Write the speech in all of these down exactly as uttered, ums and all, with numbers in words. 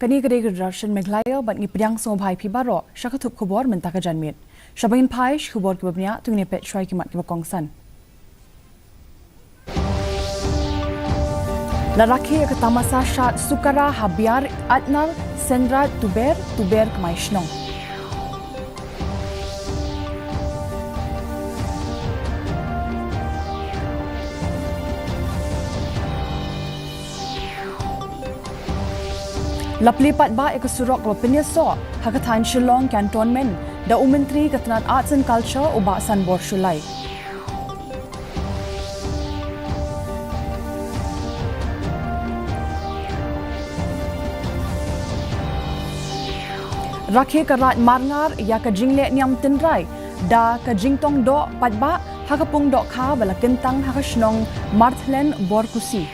Kane ka dei ka Doordarshan Meghalaya bad ngi pdiang sngewbha ïa phi baroh sha ka thup khubor mynta ka janmiet. Sha ba ngin phai sha ki khubor kiba bniah, to ngin ïa peit shuwa ïa ki mat kiba kongsan. La rakhe ïa ka tamasa shad Sukara ha Biar Atnar, Seiñraij Tuber, Tuber Kmai Shnong. La plie paidbah ïa ka surok kaba pynïasoh ha ka thaiñ Shillong Cantonment da u Myntri ka tnat Arts and Culture u Bah Sanbor Shullai. Rakhe ka Raid Marngar ïa ka jingleh niam tynrai da ka jingtong doh paidbah ha ka pung dohkha ba la kyntang ha ka shnong Marthlen Borkusi.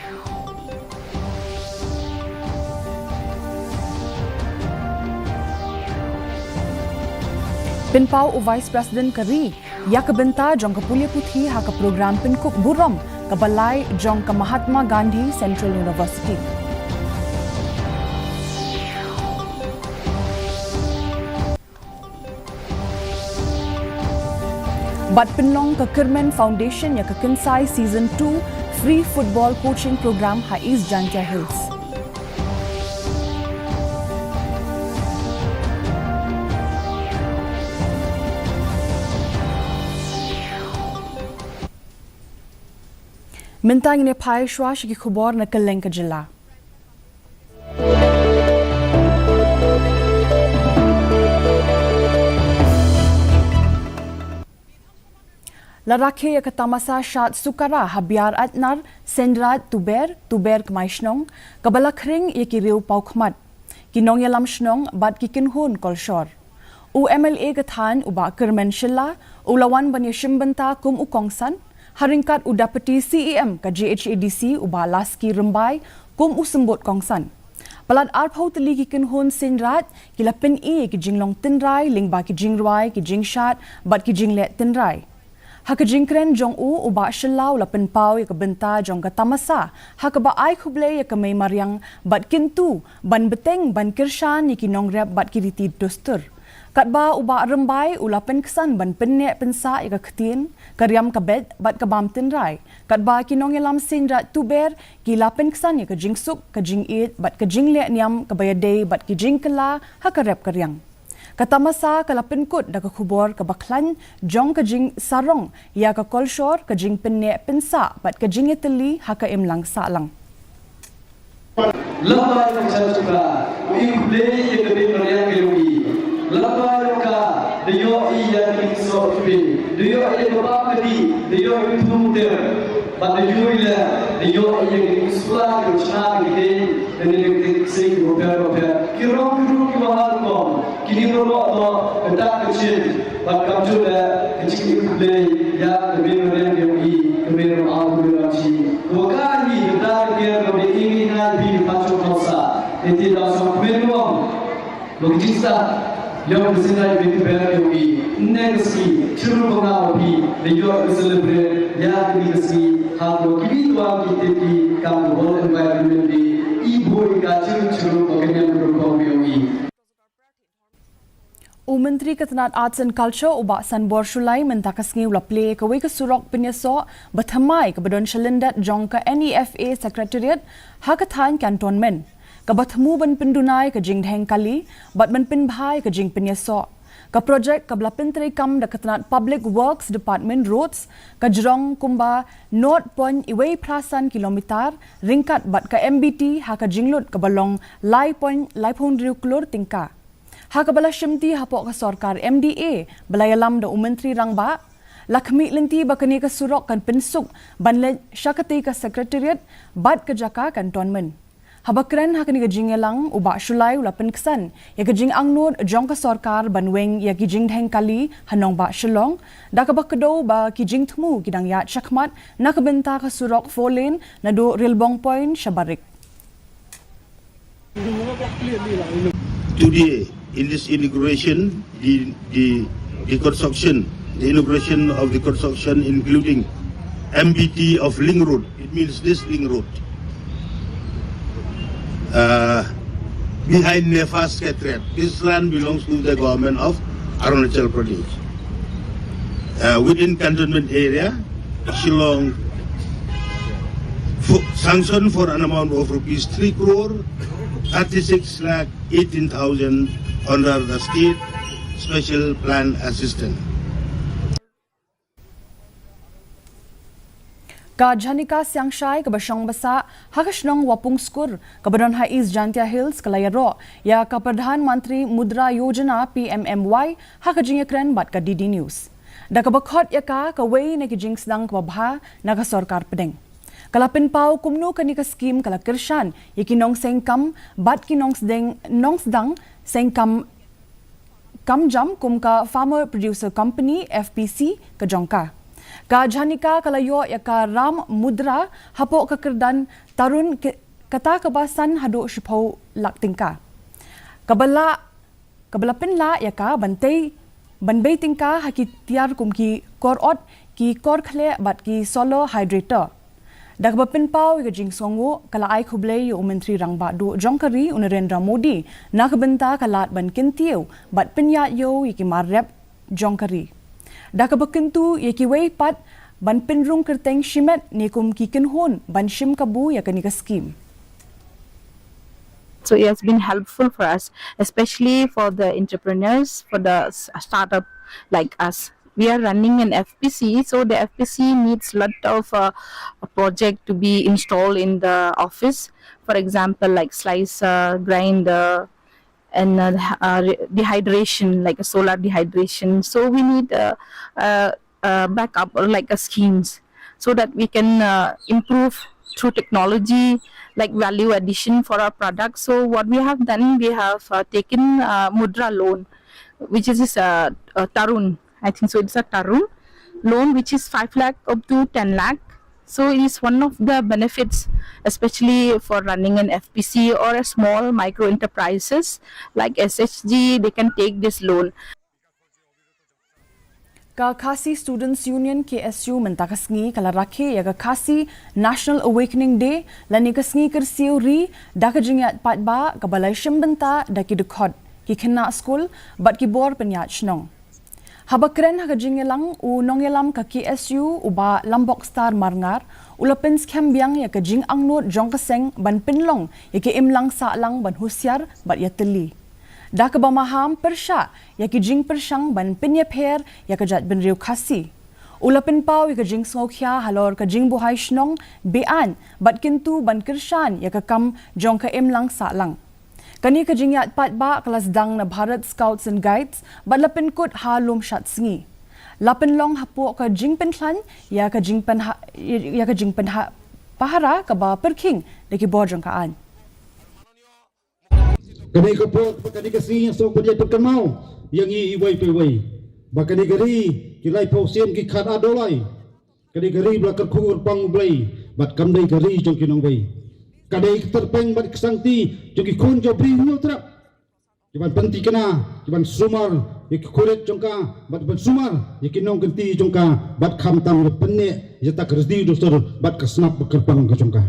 Pynpaw u Vice President ka ri ïa ka bynta jong ka pule puthi ha ka program pynkup burom kaba lai jong ka Mahatma Gandhi Central University. Bad pynlong ka Kyrmen Foundation ïa ka Kynsai Season two Free Football Coaching Program ha East Jaintia Hills. Mynta ngin ïa phai shuwa sha ki khubor na kylleng ka jylla. La rakhe ïa ka tamasa shad Sukara ha Biar Atnar, Seiñraij Tuber, Tuber Kmai Shnong, kaba la khring ïa ki riew paw khmat, ki nongïalam shnong bad ki kynhun kolshor. U M L A ka thaiñ u Bah Kyrmen Shylla u la wan ban ïashim bynta kum u kongsan, ha ryngkat u Deputy C E M ka G H A D C u Bah Laski Rymbai kum u symbud kongsan. Palat arphew tylli ki kynhun Seiñraij ki la pyni ïa ki jinglong tynrai lyngba ki jingrwai, ki jingshad bad ki jingleh tynrai. Ha ka jingkren jong u, u Bah Shylla u la pynpaw ïa ka bynta jong ka tamasa ha kaba ai khublei ïa ka mei mariang bad kyntu ban bteng ban kyrshan ïa ki nongrep bad ki riti dustur. Katba u Bah Rymbai u la pynksan ban pynneh pynsah ïa ka ktien, ka riam ka beit bad ka bam tynrai. Katba ki nongïalam Seiñraij Tuber ki la pynksan ïa ka jingsuk, ka jingïeit bad ka jingleh niam kaba ïadei bad ki jingkylla ha ka rep ka riang. Ka tamasa ka la pynkut da ka khubor kaba khlaiñ jong ka jingsarong ïa ka kolshor, ka jingpynneh pynsah bad ka jingïatylli ha ka imlang sahlang. Lada ïa ka jingshukor, u ïa khublei ïa ka mei mariang ka ïong i. Lada ïa ka, da ïoh i ïa ka jingsoh jubei, da ïoh i ïa ka bam ka dih, da ïoh i u thung ter. Bad da ïoh i leh, da ïoh i ïa ka jingsula, ka jingshna, ka jingdei, da ïoh i ïa ka jingsing kiba pher bapher. Ki rong ki ruh kiba ha rukom. Kine baroh toh ka dak ka jingïeit bad kumjuh leh ka jingïeit khublei ïa ka mei mariang ka ïong i, ka mei Rymbai ka mei Rymbai. Kaba ka hi ka dak ka ker kaba ïeit ïa ngi ha phi ki pansngiam khyndiat. Te te dang sngewbha ban ong ba ka jingstad ïa ka Seiñraij Tuber ka ïong i, mynne ka sngi, chirup ba nga bad phi la ïoh ka celebrate ïa kane ka sngi ha kaba kiwei ki tip ki kam ka World Environment Day, i boi ka chirup chirup ba ka niam ka rukom ka ïong i. U Myntri ka tnat Arts and Culture u Bah Sanbor Shullai mynta ka sngi u la plie kawei ka surok pynïasoh ba thymmai kaba don sha lyndet jong ka N E F A Secretariat ha ka thaiñ Cantonment, kaba thmu ban pynduna ïa ka jingdheng kali bad ban pynbha ïa ka jingpynïasoh. Ka projek kaba la pyntreikam da ka tnat Public Works Department Roads ka jrong kumba nought point wei phra san kilometer ryngkat bad ka M B T ha ka jinglut kaba long lai point lai phew hynriew klur tyngka. Ha kaba la shimti hapoh ka sorkar M D A ba la ïalam da u Myntri Rangbah, la khmih lynti ba kane ka surok kan pynsuk ban leit sha katei ka Secretariat bad ka jaka Cantonment. Haba kren ha kane ka jingïalang, u Bah Shullai u la pynksan ïa ka jingangnud jong ka sorkar ban weng ïa ki jingdheng kali ha nongbah Shillong, da kaba kdew ba ki jingthmu ki dang ïaid shakhmat na ka bynta ka surok four lane naduh Rilbong Point sha Barik. Today, in this inauguration, the, the, the construction, the inauguration of the construction, including M B T of Link Road, it means this Link Road. Uh, Behind Nefas Secretariat. This land belongs to the government of Arunachal Pradesh. Uh, within cantonment area, Shillong, for, sanctioned for an amount of rupees three crore thirty-six lakh eighteen thousand under the state special plan assistance. Ka Jhanika Siangshai kaba shong basah ha ka shnong Wapung Skur kaba don ha East Jaintia Hills ka la ïaroh ïa ka Pradhan Mantri Mudra Yojana P M M Y ha ka jingïakren bad ka D D News. Da kaba khot ïa ka kawei na ki jingsdang kaba bha na ka sorkar pdeng. Ka la pynpaw kumno kane ka skim ka la kyrshan ïa ki nongseng kam bad ki nongsdang seng kam kam jam kum ka Farmer Producer Company, F P C, ka jong ka. Ka Jhanika ka la ïoh ïa ka Ram Mudra hapoh ka kyrdan Tarun kata kaba san haduh shiphew lak tyngka. Kaba la kaba la pynlah ïa ka ban tei ban bei tyngka ha ki tiar kum ki kor ot, ki kor khleh bad ki solar hydrator. Da kaba pynpaw ïa ka jingsngewnguh ka la ai khublei ïa u Myntri Rangbah Duh jong ka ri u Narendra Modi na ka bynta ka lad ban kyntiew bad pynïaid ïew ïa ki mar rep jong ka ri. Da kaba kyntu ïa kiwei pat ban pynrung kyrteng shimet ne kum ki kynhun ban shim kabu ïa kane ka skim. So it has been helpful for us, especially for the entrepreneurs, for the startup like us. We are running an F P C, so the F P C needs lot of uh, a project to be installed in the office. For example, like slicer, grinder, and uh, uh, dehydration, like a solar dehydration. So we need uh, uh, uh, backup or like a schemes so that we can uh, improve through technology, like value addition for our products. So what we have done, we have uh, taken uh, mudra loan, which is uh, uh, Tarun. I think so. It's a Tarun loan, which is five lakh up to ten lakh. So it is one of the benefits, especially for running an F P C or a small micro enterprises like S H G, they can take this loan. Ka Khasi Students Union, K S U, mynta ka sngi ka la rakhe ïa ka Khasi National Awakening Day lane ka sngi kyrsiew ri da ka jingïaid paidbah kaba la shim bynta da ki dkhot, ki khynnah skul bad ki bor pynïaid shnong. Haba kren ha ka jingïalang, u nongïalam ka K S U u Bah Lambokstar Marngar u la pynskhem biang ïa ka jingangnud jong ka seng ban pynlong ïa ki imlang sahlang ban husiar bad ïatylli. Da kaba maham pyrshah ïa ki jingpyrshang ban pynïapher ïa ka jaitbynriew Khasi. U la pynpaw ïa ka jingsngewkhia halor ka jingbuhai shnong, beaiñ bad kyntu ban kyrshan ïa ka kam jong ka imlang sahlang. Kane ka jingïaid paidbah ka la sdang na Bharat Scouts and Guides bad la pynkut ha lum shad sngi. La pynlong hapoh ka jingpynkhlaiñ ïa ka jingpynha ïa ka jingpynha pahara kaba pyrkhing da ki bor jong ka aiñ. Kane ka por ba kane ka sngi nga sngewbha ban ïa pynkynmaw ïa ngi iwei pa iwei ba kane ka ri ki laiphew sien ki khadar dolai. Ka dei ka ri ba la kyrkhu kyrpang U Blei bad kam dei ka ri jong ki nongwei. Ka dei ka tyrpeng bad ka sangti jong ki khun jong U Blei Hynñiewtrep. Ki ban pynthikna, ki ban sumar ïa ki khurit jong ka bad ban sumar ïa ki nongkynti jong ka bad khamtam ïa pyneh ïa ta ka rdi dustur bad ka snap ba kyrpang ka jong ka.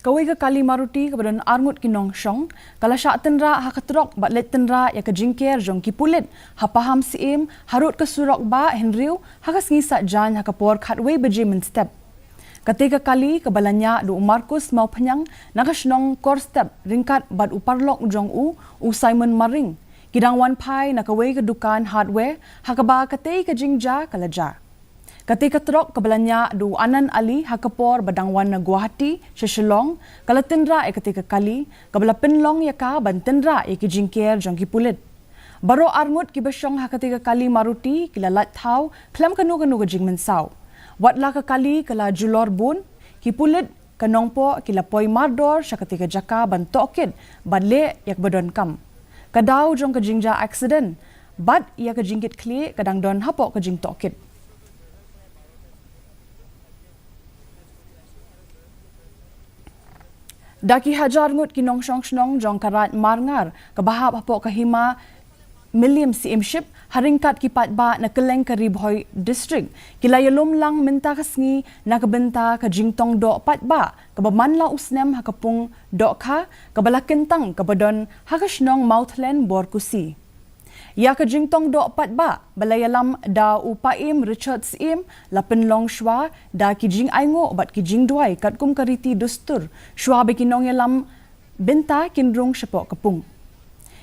Kawei ka kali Maruti kaba don arngut ki nongshong ka la shah tynrah ha ka trok bad leit tynrah ïa ka jingker jong ki pulit ha Pahamsyiem harud ka surok bah hynriew ha ka sngi Saitjaiñ ha ka por khatwei baje mynstep. Katei ka kali kaba la ñiah da u Marcus Mawphñiang na ka shnong Korstep ryngkat bad u paralok jong u, u Simon Maring, ki dang wan phai na kawei ka dukan hardware ha kaba katei ka jingjia ka la jia. Katei ka trok kaba la ñiah da u Anand Ali ha ka por ba dang wan na Guwahati sha Shillong ka la tynrah ïa katei ka kali kaba la pynlong ïa ka ban tynrah ïa ki jingker jong ki pulit. Baroh arngut kiba shong ha katei ka kali Maruti ki la lait thaw khlem kano kano ka jingmynsaw. Wat la ka kali ka la julor bun, ki pulit ka Nongpoh ki la poi mardor sha katei ka jaka ban tohkit bad leh ïa kaba donkam. Ka daw jong ka jingjia aksiden bad ïa ka jingkitkhlieh ka dang don hapoh ka jingtohkit. Da ki hajar ngut ki nongshong shnong jong ka Raid Marngar kaba hap hapoh ka hima Mylliem Syiemship ha ryngkat ki paidbah na kylleng ka Ri Bhoi District ki la ïalum lang mynta ka sngi na ka bynta ka jingtong doh paidbah kaba man la u snem ha ka pung dohkha kaba la kyntang kaba don ha ka shnong Mawthlen Borkusi. Ïa ka jingtong doh paidbah ba la ïalam da u Paiem Richard Syiem la pynlong shuwa da ki jingainguh bad ki jingduwai katkum ka riti dustur shuwa ba ki nongïalam bynta kin rung shapoh ka pung.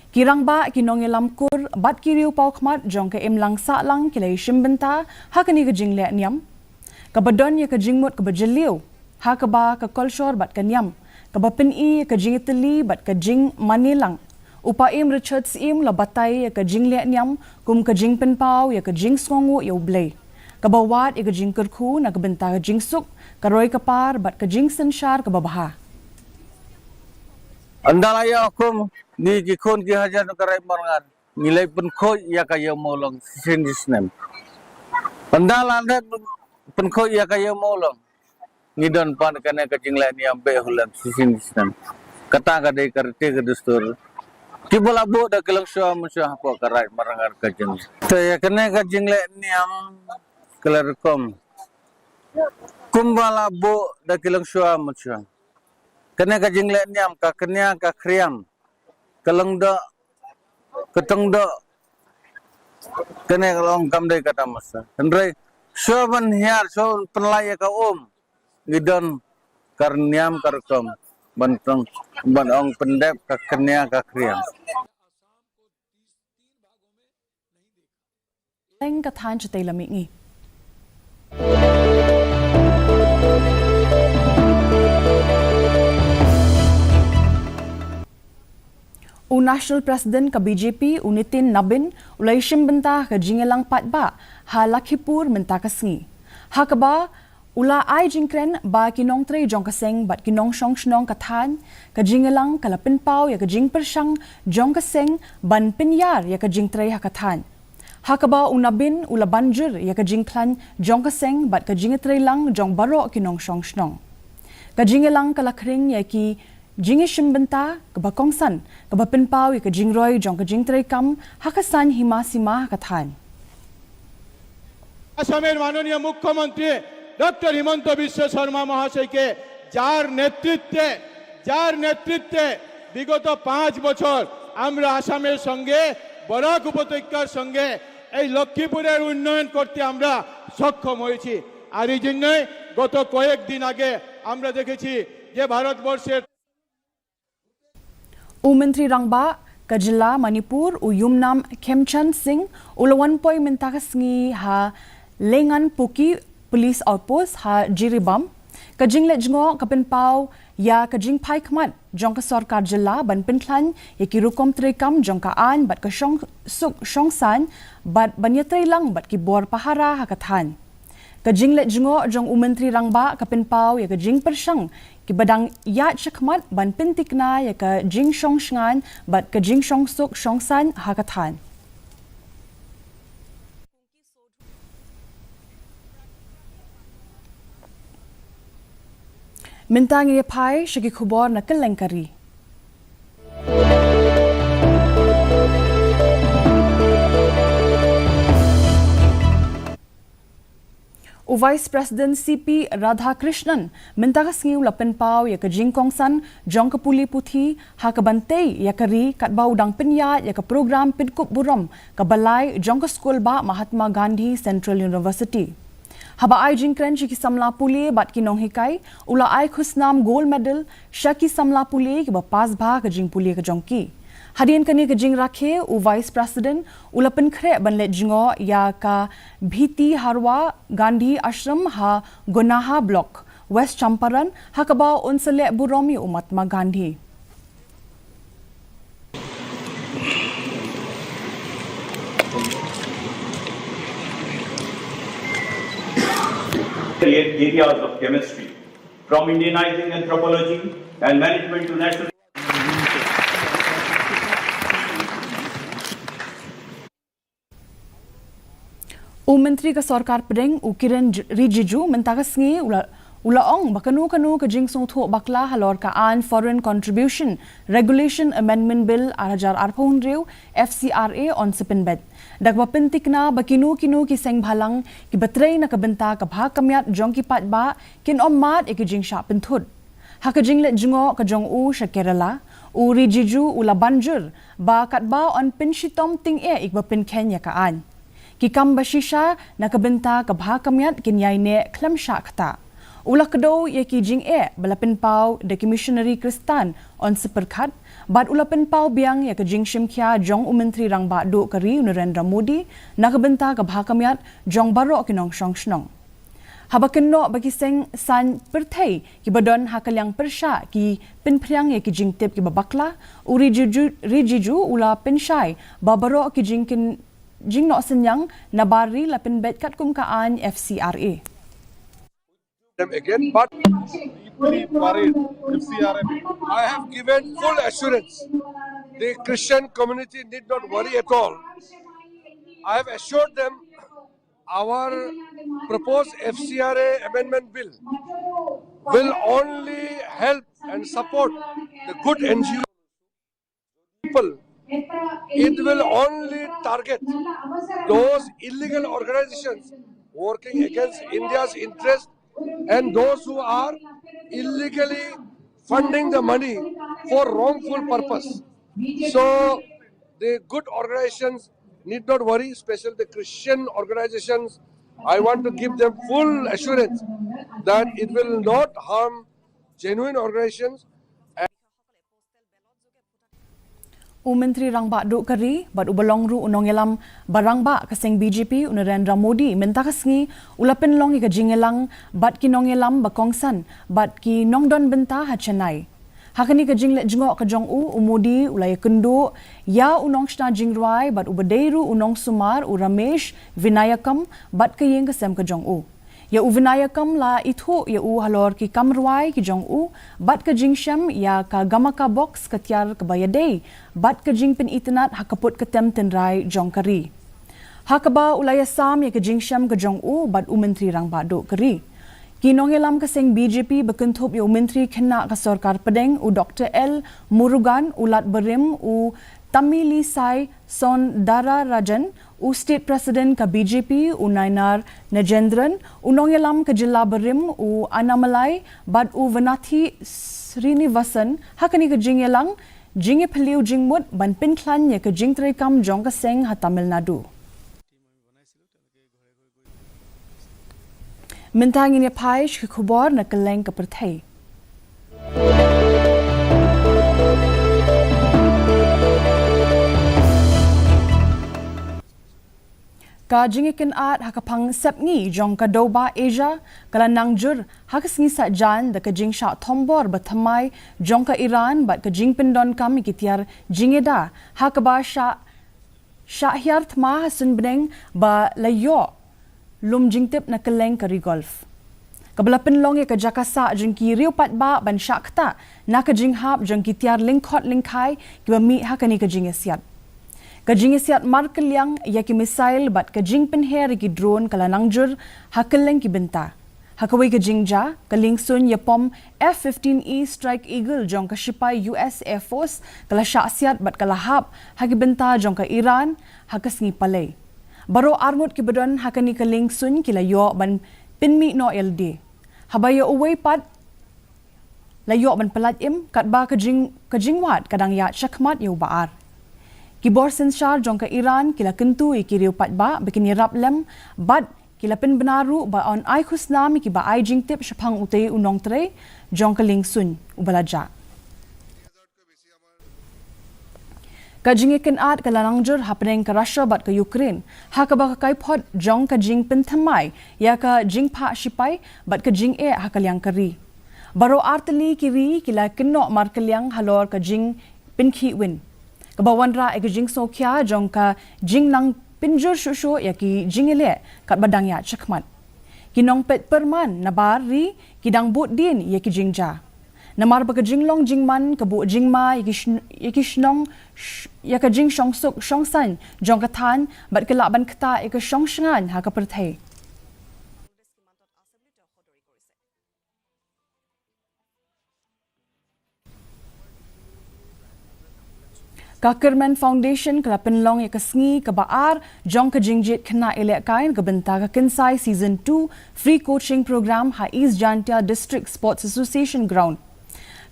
Ki rangbah, ki nongïalam kur bad ki riewpawkhmat jong ka imlang sahlang ki la ïashim bynta ha kane ka jingleh niam kaba don ïa ka jingmut kaba jylliew ha kaba ka kolshor bad ka niam kaba pyni ïa ka jingïatylli bad ka jingmane lang. U Paiem Richard Syiem la batai ïa ka jingleh niam kum ka jingpynpaw ïa ka jingsngewnguh ïa U Blei, kaba wad ïa ka jingkyrkhu na ka bynta ka jingsuk, ka roi ka par bad ka jingsynshar kaba bha. Ynda la ïa hukum, ngi ki khun ki hajar nong ka Raid Marangar ngi la pynkhuid ïa ka Ïew Mawlong shisien shisnem. Ynda la dep pynkhuid ïa ka Ïew Mawlong, ngi don pat kane ka jingleh niam Behulen shisien shisnem. Kata ka dei ka riti ka dustur kiba la buh da ki longshuwa mynshuwa hapoh ka Raid Marangar ka jing. Te ïa kane ka jingleh niam ka la rukom kumba la buh da ki longshuwa mynshuwa. Kane ka jingleh niam ka kñia ka khriam, ka lyngdoh, ka tongdoh, kane ka long kam dei kata masa. Hynrei shuwa ban hiar, shuwa ban pynlait ïa ka um, ngi don ka niam ka rukom ban tong, ban ong pyndep ka kñia ka khriam. Teng ka than chatei la mih ngi. U National President ka B J P, u Nitin Nabin, u la ïashim bynta ka jingïalang paidbah ha Lakhipur mynta ka sngi, ha kaba u la ai jingkren ba ki nongtrei jong ka seng bad ki nongshong shnong ka thaiñ, ka jingïalang ka la pynpaw ïa ka jingpyrshang jong ka seng ban pynïar ïa ka jingtrei ha ka thaiñ. Ha kaba u Nabin u la ban jur ïa ka jingkhlaiñ jong ka seng bad ka jingïatreilang jong baroh ki nongshong shnong. Ka jingïalang ka la khring ïa ki jingïashim bynta kaba kongsan, kaba pynpaw ïa ka jingroi jong ka jingtreikam ha ka saiñ hima sima ha ka thaiñ. আসামের মাননীয় মুখ্যমন্ত্রী ডক্টর হিমন্ত বিশ্ব শর্মা মহাশয়কে, যার নেতৃত্বে, যার নেতৃত্বে বিগত পাঁচ বছর আমরা আসামের সঙ্গে, বরাক উপত্যকার সঙ্গে এই লক্ষ্মীপুরের উন্নয়ন করতে আমরা সক্ষম হয়েছি। আর এই জন্যই গত কয়েকদিন আগে আমরা দেখেছি যে ভারতবর্ষের U Myntri Rangbah ka jylla Manipur, u Yumnam Khemchand Singh, u la wan poi mynta ka sngi ha Leinganpoki Police Outpost ha Jiribam. Ka jingleit jngoh ka pynpaw ïa ka jingphai khmat jong ka sorkar jylla ban pynkhlaiñ ïa ki rukom treikam jong ka aiñ bad ka shongsuk shongsaiñ bad ban ïatreilang bad ki bor pahara ha ka thaiñ. Ka jingleit jngoh jong u Myntri Rangbah ka pynpaw ïa ka jingpyrshang kiba dang ïaid shakhmat ban pyntikna ïa ka jingshongshngaiñ bad ka jingshongsuk shongsaiñ ha ka thaiñ. Mynta ngin ïa phai sha ki khubor na kylleng ka ri. U Vice President C P Radhakrishnan mynta ka sngi u la pynpaw ïa ka jingkongsan jong ka pule puthi ha kaban tei ïa ka ri katba u dang pynïaid ïa ka program pynkup burom kaba lai jong ka skul bah Mahatma Gandhi Central University. Haba ai jingkren sha ki samla pule bad ki nonghikai, u la ai khusnam gold medal sha ki samla pule kiba pass bha ka jingpule ka jong ki. Hadien kane ka jingrakhe, u Vice President u la pynkhreh ban leit jngoh ïa ka Bhiti Harwa Gandhi Ashram ha Gonaha Block, West Champaran, ha kaba un sa leh burom ïa u Mahatma Gandhi. Areas of chemistry, from Indianizing anthropology and management to national U Myntri ka Sorkar Pdeng, u Kiren J-, Rijiju, mynta ka sngi u la, U la ong ba kano kano ka jingsngewthuh bakla halor ka aiñ Foreign Contribution Regulation Amendment Bill ar hajar arphew hynriew, F C R A, yn sa pynbeit, da kaba pynthikna ba kino kino ki seng bhalang kiba trei na ka bynta ka bha ka miat jong ki paidbah kin ym mad ïa ki jingshah pynthut. Ha ka jingleit jngoh ka jong u sha Kerala, u Rijiju u la ban jur ba katba yn pynshitom tyngeh ïa kiba pynkheiñ ïa ka aiñ, ki kam ba shisha na ka bynta ka bha ka miat kin ïai neh khlem shah ktah. U la kdew ïa ki jingeh ba la pynpaw da ki missionary Khristan yn sa pyrkhat, bad u la pynpaw biang ïa ka jingshimkhia jong u Myntri Rangbah Duh ka ri u Narendra Modi na ka bynta ka bha ka miat jong baroh ki nongshong shnong. Haba kynnoh ba ki seng saiñ pyrthei kiba don ha ka liang pyrshah ki pynphriang ïa ki jingtip kiba bakla, u Rijiju, Rijiju u la pynshai ba baroh ki jingkyn, jingnoh synñiang nabar ri la pynbeit katkum ka aiñ F C R A. Them again, but deeply worried, F C R A. I have given full assurance. The Christian community need not worry at all. I have assured them our proposed F C R A amendment bill will only help and support the good N G O people. It will only target those illegal organizations working against India's interest and those who are illegally funding the money for wrongful purpose. So the good organizations need not worry, especially the Christian organizations. I want to give them full assurance that it will not harm genuine organizations. U Myntri Rangbah Duh ka ri bad uba long ruh u nongïalam ba rangbah ka seng B J P u Narendra Modi mynta ka sngi u la pynlong ïa ka jingïalang bad ki nongïalam ba kongsan bad ki nongdon bynta ha Chennai. Ha kane ka jingleit jngoh ka jong u, u Modi u la ïakynduh ïa u nongshna jingrwai bad uba dei ruh u nongsumar u Ramesh Vinayakam bad ka ïing ka sem ka jong u. Ïa u Vinayakam la ithuh ïa u halor ki kam rwai ki jong u bad ka jingshem ïa ka Gamaka Box, ka tiar kaba ïadei bad ka jingpynitynnad ha ka put ka tem tynrai jong ka ri. Ha kaba u la ïasam ïa ka jingshem ka jong u bad u Myntri Rangbah Duh ka ri, ki nongïalam ka seng B J P ba kynthup ïa u Myntri Khynnah ka Sorkar Pdeng u Doctor L Murugan, u Lat barim u Tamilisai Soundararajan, u State President ka B J P u Nainar Nagendran, u nongïalam ka jylla barim u Annamalai bad u Vanathi Srinivasan. Ha kane ka jingïalang, jingïaphylliew jingmut ban pynkhlaiñ ïa ka jingtreikam jong ka seng ha Tamil Nadu. Mynta ngin ïa phai sha ki khubor na kylleng ka pyrthei. Ka jingïakynad ha ka phang sepngi jong ka dewbah Asia ka la nang jur ha ka sngi Saitjaiñ da ka jingshah thombor ba thymmai jong ka Iran bad ka jingpyndonkam ïa ki tiar jingïada ha kaba shah shah hiar thma ha suiñ bneng ba la ïoh lum jingtip na kylleng ka ri Gulf, kaba la pynlong ïa ka jaka sah jong ki riew paidbah ban shah ktah na ka jinghap jong ki tiar lyngkhot lyngkhai kiba mih ha kane ka jingïasiat. Ka jingïasiat markylliang ïa ki missile bad ka jingpynher ïa ki drone ka la nang jur ha kylleng ki bynta. Ha kawei ka jingjia, ka liengsuiñ ïapom F fifteen E Strike Eagle jong ka shipai U S Air Force ka la shah siat bad ka la hap ha ki bynta jong ka Iran ha ka sngi Palei. Baroh arngut kiba don ha kane ka liengsuiñ ki la ïoh ban pynmih noh ïalade. Haba ïa uwei pat la ïoh ban pyllait im, katba ka jing, ka jingwad ka dang ïaid shakhmat ïa uba ar. Ki bor synshar jong ka Iran ki la kyntu ïa ki riew paidbah ba kin ïarap lem bad ki la pynbna ruh ba yn ai khusnam ïa kiba ai jingtip shaphang utei u nongtrei jong ka liengsuiñ uba la jah. Ka jingïakynad ka la nang jur hapdeng ka Russia bad ka Ukraine, ha kaba ka kaiphod jong ka jingpynthymmai ïa ka jingphah shipai bad ka jingeh ha ka liang ka ri. Baroh artylli ki ri ki la kynnoh markylliang halor ka jingpynkhih win, kaba wanrah ïa ka jingsngewkhia jong ka jingnang pynjur shuh shuh ïa ki jingïaleh katba dang ïaid shakhmat. Ki nongpeit pyrman nabar ri ki dang bud dien ïa ki jingjia, namar ba ka jinglong jingman ka buh jingma ïa ki shnong, ïa ki shnong, ïa ka jingshong suk shong saiñ jong ka thaiñ bad ka lah ban ktah ïa ka shong shngaiñ ha ka pyrthei. Ka Kyrmen Foundation ka la pynlong ïa ka sngi kaba ar jong ka jingjied khynnah ïalehkai na ka bynta ka Kynsai Season two Free Coaching Program ha East Jaintia District Sports Association Ground.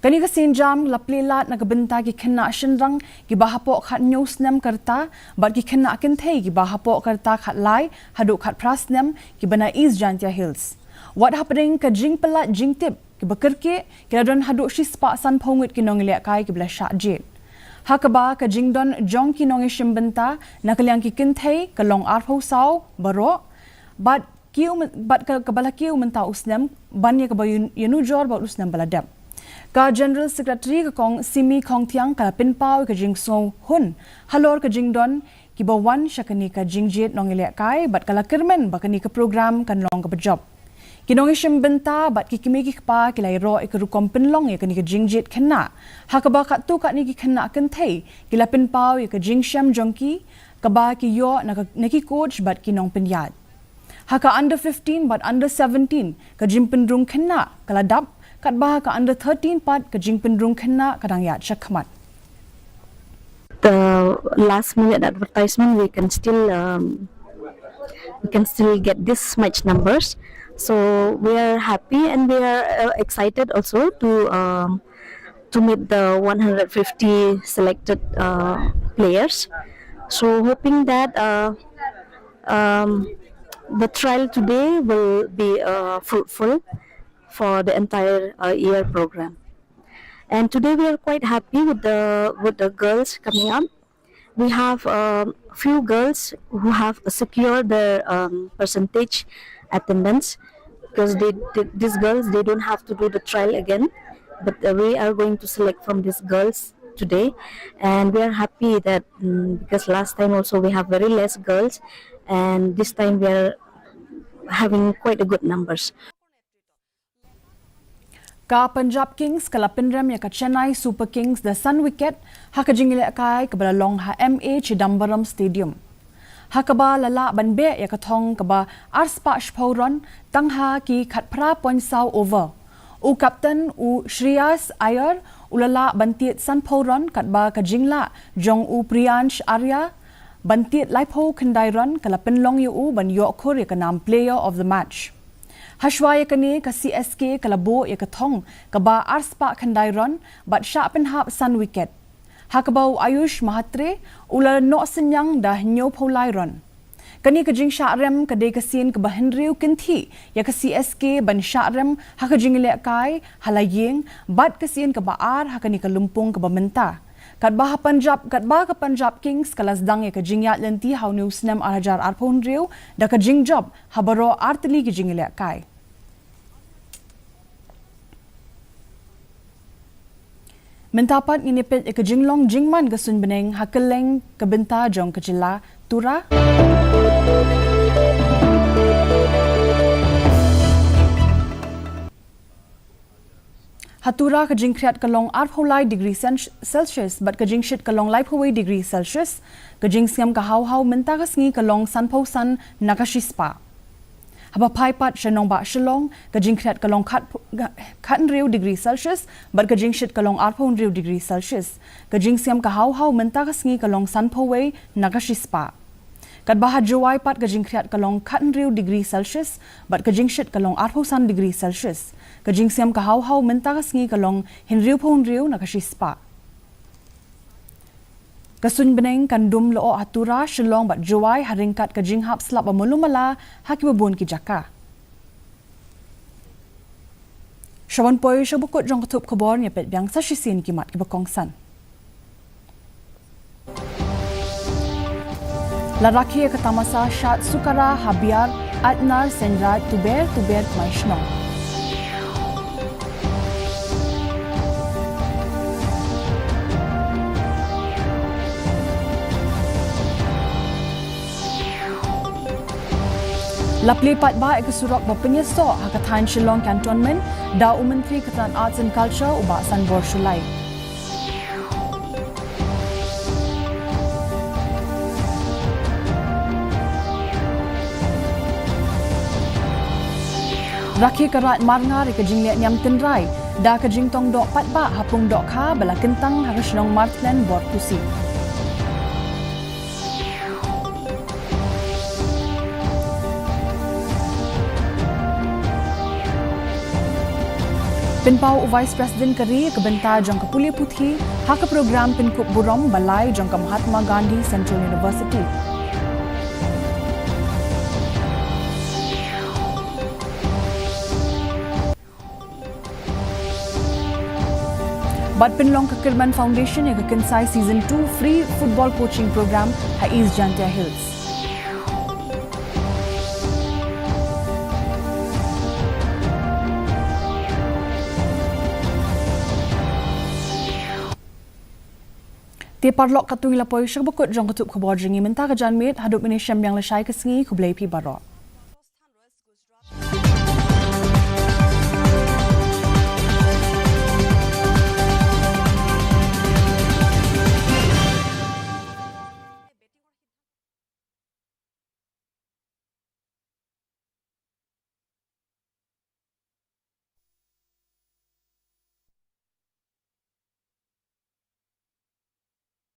Kane ka sienjam la plie lad na ka bynta ki khynnah shynrang kiba hapoh khathynñiew snem ka rta bad ki khynnah kynthei kiba hapoh ka rta khatlai haduh khatphra snem kiba na East Jaintia Hills. Wat hapdeng ka jingpyllait jingtip kiba kyrkieh, ki la don haduh shispah sanphew ngut ki nongïalehkai kiba la shah jied. Ha kaba ka jingdon jong ki nongïashim bynta na ka liang ki kynthei ka long arphew saw baroh, bad kiew myn-, bad ka, kaba la kiew mynta u snem ban ïa kaba ïa-, ïanujor bad u snem ba la dep. Ka General Secretary ka Kong Simi Khongthiang ka la pynpaw ïa ka jingsngewhun halor ka jingdon kiba wan sha kane ka jingjied nongïalehkai bad ka la kyrmen ba kane ka program kan long kaba jop. Ki nongïashim bynta bad ki kmie ki kpa ki la ïaroh ïa ka rukom pynlong ïa kane ka jingjied khynnah, ha kaba katto katne ki khynnah kynthei ki la pynpaw ïa ka jingshem jong ki kaba ki ïoh na ka, na ki coach bad ki nongpynïaid. Ha ka under fifteen bad under seventeen ka jingpynrung khynnah ka la dap, katba ha ka under thirteen pat ka jingpynrung khynnah ka dang ïaid shakhmat. The last minute advertisement, we can still, um, we can still get this much numbers. So we are happy and we are, uh, excited also to, um, to meet the one hundred fifty selected, uh, players. So hoping that, uh, um, the trial today will be, uh, fruitful for the entire, uh, year program. And today we are quite happy with the, with the girls coming up. We have, um, few girls who have secured their, um, percentage attendance, because they, they, these girls, they don't have to do the trial again. But, uh, we are going to select from these girls today, and we are happy that, mm, because last time also we have very less girls, and this time we are having quite a good numbers. Ka Punjab Kings ka la pynrem ïa ka Chennai Super Kings da san wicket ha ka jingïalehkai kaba la long ha M A Chidambaram Stadium, ha kaba la lah ban beh ïa ka thong kaba arspah shiphew run tang ha ki khatphra point saw over. U captain u Shreyas Iyer u la lah ban tied sanphew run, katba ka jinglah jong u Priyansh Arya ban tied laiphew khyndai run ka la pynlong ïa u ban ïoh khur ïa ka nam Player of the Match. Hashwa ïa kane ka C S K ka la buh ïa ka thong kaba arspah khyndai run bad shah pynhap san wicket, ha kaba u Ayush Mhatre u la noh synñiang da hynñiewphew lai run. Kane ka jingshah rem ka dei ka sien kaba hynriew kynthih ïa ka C S K ban shah rem ha ka jingïalehkai ha la ïing, bad ka sien kaba ar ha kane ka lympung kaba mynta. Katba ha Punjab, katba ka Punjab Kings ka la sdang ïa ka jingïaid lynti ha une u snem ar hajar arphew hynriew da ka jingjop ha baroh artylli ki jingïalehkai. Mynta pat ngin ïa peit ïa ka jinglong jingman ka suiñ bneng ha kylleng ka bynta jong ka jylla, Tura. Ha Tura ka jingkhriat ka long arphew lai degree Celsius bad ka jingshit ka long laiphew wei degree Celsius. Ka jingsngem ka haw haw mynta ka sngi ka long sanphew san na ka shispah. Haba phai pat sha nongbah Shillong, ka jingkhriat ka long khat, khat hynriew degree Celsius bad ka jingshit ka long arphew hynriew degree Celsius. Ka jingsngem ka haw haw mynta ka sngi ka long sanphew wei na ka shispah. Katba ha Jowai pat ka jingkhriat ka long khat hynriew degree Celsius bad ka jingshit ka long arphew san degree Celsius. Ka jingsngem ka haw haw mynta ka sngi ka long hynriewphew hynriew na ka shispah. Ka suiñ bneng kan dum lyoh ha Tura, Shillong bad Jowai ha ryngkat ka jinghap slap ba malu mala ha kiba bun ki jaka. Sha wan poi sha ba kut jong ka thup khubor, ngin ïa peit biang sa shisien ki mat kiba kongsan. La rakhe ïa ka tamasa shad sukara ha Biar, Atnar, Seiñraij, Tuber, Tuber, Kmaishnong. La plie paidbah ïa ka surok ba pynïasoh ha ka thaiñ Shillong Cantonment da u Myntri ka tnat Arts and Culture u Bah Sanbor Shullai. Rakhe ka Raid Marngar ïa ka jingleh niam tynrai da ka jingtong doh paidbah ha pung dohkha ba la kyntang ha ka shnong Marthlen, Bortusi. Pynpaw u Vice President ka ri ka bynta jong ka pule puthi ha ka program pynkup burom ba lai jong ka Mahatma Gandhi Central University. Bad pynlong ka Kyrmen Foundation ïa ka Kynsai Season two Free Football Coaching Program ha East Jaintia Hills. Te paralok, katto ngi la poi sha kaba kut jong ka tup khubor jong ngi mynta ka janmiet. Haduh mynne shem biang lashai ka sngi, khublei phi baroh.